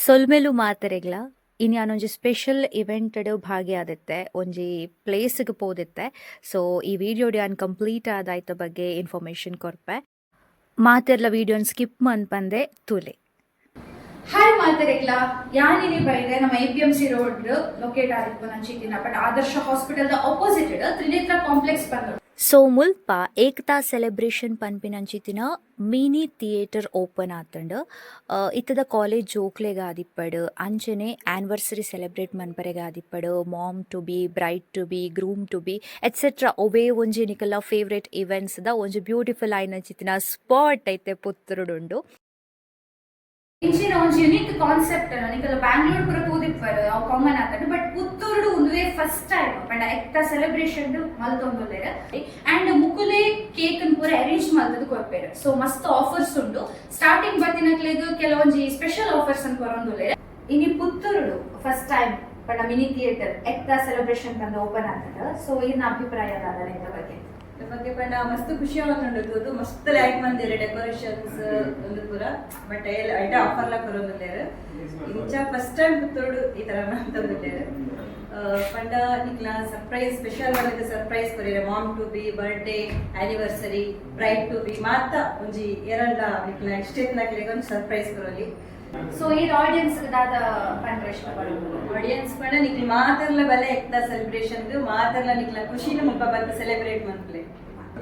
ಸೊಲ್ಮೆಲು ಮಾತೆರೆಗ್ಲ. ಇನಿ ಯಾನೊಂಜಿ special event ಡ್ ಭಾಗಿಯಾದಿತ್ತೆ, ಒಂಜಿ ಪ್ಲೇಸ್ ಗ್ ಪೋದಿತ್ತೆ. ಸೊ ಈ ವಿಡಿಯೋಡ್ ಯಾನ್ ಕಂಪ್ಲೀಟ್ ಆದ್ ಐತ ಬಗ್ಗೆ ಇನ್ಫಾರ್ಮೇಶನ್ ಕೊರ್ಪೆ. ಮಾತೆರ್ಲ ವಿಡಿಯೋನ್ ಸ್ಕಿಪ್ ಮನ್ಪಂದೆ ತೂಲೆ. ಹಾಯ್ ಮಾತೆರೆಗ್ಲ, ಯಾನಿನಿ ಬೈದೆ ನಮ್ಮ ಎಪಿಎಂಸಿ ರೋಡ್ ಲೊಕೇಟ್ ಆದಿಪ್ಪುನಂಚಿತ್ತಿನ ಬಟ್ ಆದರ್ಶ ಹಾಸ್ಪಿಟಲ್ ದ ಆಪೋಸಿಟ್ ತ್ರಿನೇತ್ರ ಕಾಂಪ್ಲೆಕ್ಸ್ ಬಂದು. ಸೊ ಮುಲ್ಪ ಏಕ್ತಾ ಸೆಲೆಬ್ರೇಷನ್ ಪನ್ಪಿನಂಚಿತ್ತಿನ ಮಿನಿ ಥಿಯೇಟರ್ ಓಪನ್ ಆತುಂಡು. ಇತ್ತದ ಕಾಲೇಜ್ ಜೋಕ್ಲೆಗಾದಿಪ್ಪಡ್, ಅಂಚನೆ ಆನಿವರ್ಸರಿ ಸೆಲೆಬ್ರೇಟ್ ಮನ್ಪರೆಗಾದಿಪ್ಪಡ್, mom to be, bride to be, groom to be, etcetera, ಒವೇ ಒಂಜಿ ನಿಕಲ್ನ ಫೇವರೇಟ್ ಇವೆಂಟ್ಸ್ ದ ಒಂಜಿ ಬ್ಯೂಟಿಫುಲ್ ಆಯಿನಂಚಿತ್ತಿನ ಸ್ಪಾಟ್ ಐತೆ ಪುತ್ತೂರುಡುಂಡು. ಇಂಚಿನ ಒಂಜಿ ಯುನೀಕ್ ಕಾನ್ಸೆಪ್ಟ್ ನಿಕಲ್ ಬ್ಯಾಂಗ್ಳೂರ್ ಪೂರ ತೂದಿಪ್ಪರ್, ಅವು ಕಾಮನ್ ಆತಂಡ್. ಬಟ್ ಪುತ್ತೂರುಡು ಉಂದುವೇ ಫಸ್ಟ್ ಟೈಮ್ ಪಂಡ ಎಕ್ತ ಸೆಲೆಬ್ರೇಷನ್ ಮಲ್ತೊಂದುಲ್ಲೆರ್. ಅಂಡ್ ಮುಕುಲೆ ಕೇಕ್ ಪೂರ ಅರೇಂಜ್ ಮಲ್ತದ್ ಕೊರ್ಪೆರ್. ಸೊ ಮಸ್ತ್ ಆಫರ್ಸ್ ಉಂಡು. ಸ್ಟಾರ್ಟಿಂಗ್ ಬತ್ತಿನಕ್ಲೆಗ್ ಕೆಲವೊಂಜಿ ಸ್ಪೆಷಲ್ ಆಫರ್ಸ್ ಅನ್ನು ಕೊರೊಂದುಲ್ಲೆರ್. ಇನಿ ಪುತ್ತೂರುಡು ಫಸ್ಟ್ ಟೈಮ್ ಪಂಡ ಮಿನಿ ಥಿಯೇಟರ್ ಎಕ್ತ ಸೆಲೆಬ್ರೇಷನ್ ಪಂದ್ ಓಪನ್ ಆತಂಡ್. ಸೊ ಇರ್ನ ಅಭಿಪ್ರಾಯ ದಾದ ಇಂತ ಬಗ್ಗೆ? ಬಗ್ಗೆ ಪಂಡ ಮಸ್ತ್ ಖುಷಿ ಆವೊಂದುಂಡು ತೂದು. ಮಸ್ತ್ ಲೈಕ್ ಮಂದೆರ್ ಡೆಕೋರೇಷನ್ಸ್ ಒಂದು ಪೂರ. ಬಟ್ ಐಟ ಆಫರ್ ಲ ಕೊರೊಂದುಲ್ಲೆರ್. ಇಂಚ ಫಸ್ಟ್ ಟೈಮ್ ಪುತ್ತೂರುಡು ಈ ತರ ಮಂತೊಂದುಲ್ಲೆರ್. ಪಂಡ ನಿಕ್ಲ ಸರ್ಪ್ರೈಸ್, ಸ್ಪೆಷಲ್ ಮಲ್ತ್ surprise ಕೊರಿಯರೆ, mom to be, birthday, anniversary, bride to be, ಮಾತ ಒಂಜಿ ಏರಂಡ ನಿಕ್ಲ ಇಷ್ಟ ಇತ್ನಕ್ಲೆಗ್ ಒಂಜಿ ಸರ್ಪ್ರೈಸ್ ಕೊರೊಲಿ. ಸೊ ಈ ಆಡಿಯನ್ಸ್ ದಾದ ಪಂಡ್ರೆ ಇಷ್ಟಪಡೋದು? ಆಡಿಯನ್ಸ್ ಪಂಡ ನಿಕ್ಲ ಮಾತೆರ್ಲ ಬಲೆ ಎಕ್ತ ಸೆಲೆಬ್ರೇಷನ್, ಮಾತೆರ್ಲ ನಿಕ್ಲ ಖುಷಿನ ಮುಲ್ಪ ಬತ್ತ ಸೆಲೆಬ್ರೇಟ್ ಮನ್ಪುಲೆ.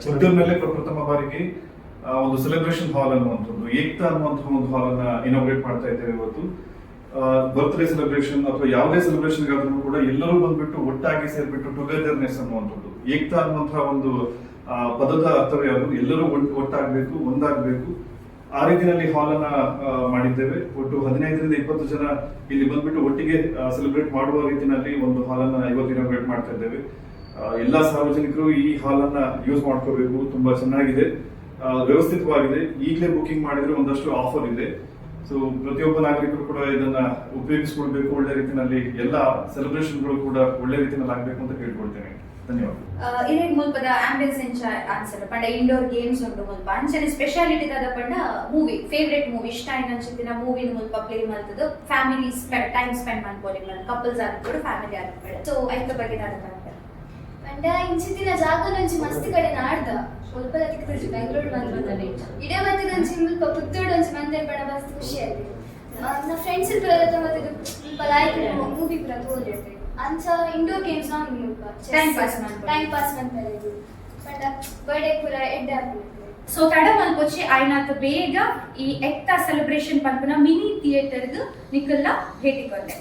ಪುತ್ತೂರಿನಲ್ಲೇ ಪ್ರಪ್ರಥಮ ಬಾರಿಗೆ ಒಂದು ಸೆಲೆಬ್ರೇಷನ್ ಹಾಲ್ ಅನ್ನುವಂಥದ್ದು, ಏಕ್ತಾ ಅನ್ನುವಂತಹ ಒಂದು ಹಾಲ್ ಅನ್ನ ಇನಾಗ್ರೇಟ್ ಮಾಡ್ತಾ ಇದ್ದೇವೆ ಇವತ್ತು. ಬರ್ತ್ಡೇ ಸೆಲೆಬ್ರೇಷನ್ ಅಥವಾ ಯಾವುದೇ ಸೆಲೆಬ್ರೇಷನ್ ಆದ್ರೂ ಕೂಡ ಎಲ್ಲರೂ ಬಂದ್ಬಿಟ್ಟು ಒಟ್ಟಾಗಿ ಸೇರ್ಬಿಟ್ಟು ಟುಗೆದರ್ನೆಸ್ ಅನ್ನುವಂಥದ್ದು. ಏಕ್ತಾ ಅನ್ನುವಂತಹ ಒಂದು ಪದದ ಅರ್ಥವೇ ಅದು. ಎಲ್ಲರೂ ಒಟ್ಟಾಗಬೇಕು, ಒಂದಾಗಬೇಕು. ಆ ರೀತಿಯಲ್ಲಿ ಹಾಲ್ ಅನ್ನ ಮಾಡಿದ್ದೇವೆ. ಒಟ್ಟು 15ರಿಂದ 20 ಜನ ಇಲ್ಲಿ ಬಂದ್ಬಿಟ್ಟು ಒಟ್ಟಿಗೆ ಸೆಲೆಬ್ರೇಟ್ ಮಾಡುವ ರೀತಿಯಲ್ಲಿ ಒಂದು ಹಾಲ್ ಅನ್ನ ಇವತ್ತು ಇನಾಗ್ರೇಟ್ ಮಾಡ್ತಾ ಇದ್ದೇವೆ. ಎಲ್ಲಾ ಸಾರ್ವಜನಿಕರು ಈ ಹಾಲ್ ಅನ್ನ ಯೂಸ್ ಮಾಡ್ಕೋಬೇಕು. ತುಂಬಾ ಚೆನ್ನಾಗಿದೆ, ವ್ಯವಸ್ಥಿತವಾಗಿದೆ. ಈಗಲೇ ಬುಕಿಂಗ್ ಮಾಡಿದ್ರೆ ಒಂದಷ್ಟು ಆಫರ್ ಇದೆ. ಸೊ ಪ್ರತಿಯೊಬ್ಬ ನಾಗರಿಕರು ಕೂಡ ಇದನ್ನ ಉಪಯೋಗಿಸ್ಕೊಳ್ಬೇಕು. ಒಳ್ಳೆ ರೀತಿಯಲ್ಲಿ ಎಲ್ಲ ಸೆಲೆಬ್ರೇಷನ್ಗಳು ಕೂಡ ಒಳ್ಳೆ ರೀತಿಯಲ್ಲಿ ಆಗ್ಬೇಕು ಅಂತ ಕೇಳ್ಕೊಳ್ತೇನೆ. ಧನ್ಯವಾದ. ಇರೆಗ್ ಮುಲ್ಪದ ಆಂಬಿಯನ್ಸ್ ಎಂಚ ಅನ್ಸಂಡು? ಪಂಡ ಇಂಡೋರ್ ಗೇಮ್ಸ್ ಉಂಟು ಮುಲ್ಪ. ಅಂಚನೆ ಸ್ಪೆಷಾಲಿಟಿ ದಾದ ಪಂಡ ಮೂವಿ, ಫೇವರೇಟ್ ಮೂವಿ, ಇಷ್ಟ ಆಯಿನಂಚಿತ್ತಿನ ಮೂವಿನ ಮುಲ್ಪ ಪ್ಲೇ ಮಲ್ತದು ಫ್ಯಾಮಿಲಿ ಟೈಮ್ ಸ್ಪೆಂಡ್ ಮನ್ಪೊಲಿ, ಕಪಲ್ಸ್ ಆದಿಪ್ಪೊಡು, ಫ್ಯಾಮಿಲಿ ಆದಿಪ್ಪೊಡು. ಸೊ ಐತ ಬಗ್ಗೆ ದಾದ ಪನ್ಪರ್? ಪಂಡ ಇಂಚಿತ್ತಿನ ಜಾಗನೊಂಜಿ ಮಸ್ತ್ ಕಡೆ ನಾಡ್ದ ಒಲ್ಪಲ ತಿಕ್ಕುಜಿ ಬೆಂಗಳೂರು ಬಂದ್. ಇಡೇ ಬತ್ತಿನೊಂಜಿ ಮುಲ್ಪ ಪುತ್ತೂರು ಒಂಜಿ ಮಂದಿರ ಪಂಡ ಮಸ್ತ್ ಖುಷಿ ಆಯ್ತು. ನಮ್ಮ ಫ್ರೆಂಡ್ಸ್ ಪೂರ ಮತ್ತೆ ಮುಲ್ಪ ಲಾಯ್ಕ್ ಮೂವಿ ಪೂರ ತೋಲಿರ್ತೀವಿ. ಅಂಚ ಇಂಡೋರ್ ಗೇಮ್ಸ್ ಉಂಡು ಮುಲ್ಪ. Time pass ಮನ್ಪೊಲಿ. ಟೈಮ್ ಪಾಸ್ ಮನ್ಪೆರೆ. ಪಂಡ ಬರ್ಡೇ ಪೂರ ಎಡ್ಡೆ ಆಪುಂಡು. ಸೊ ತಡ ಮಲ್ಪೊಚ್ಚಿ, ಆಯ್ನಾತ್ ಬೇಗ ಈ ಎಕ್ತಾ ಸೆಲೆಬ್ರೇಷನ್ ಪನ್ಪುನ ಮಿನಿ ಥಿಯೇಟರ್ಗ್ ನಿಕಲ್ಲ ಭೇಟಿ ಕೊರ್ಲೆ.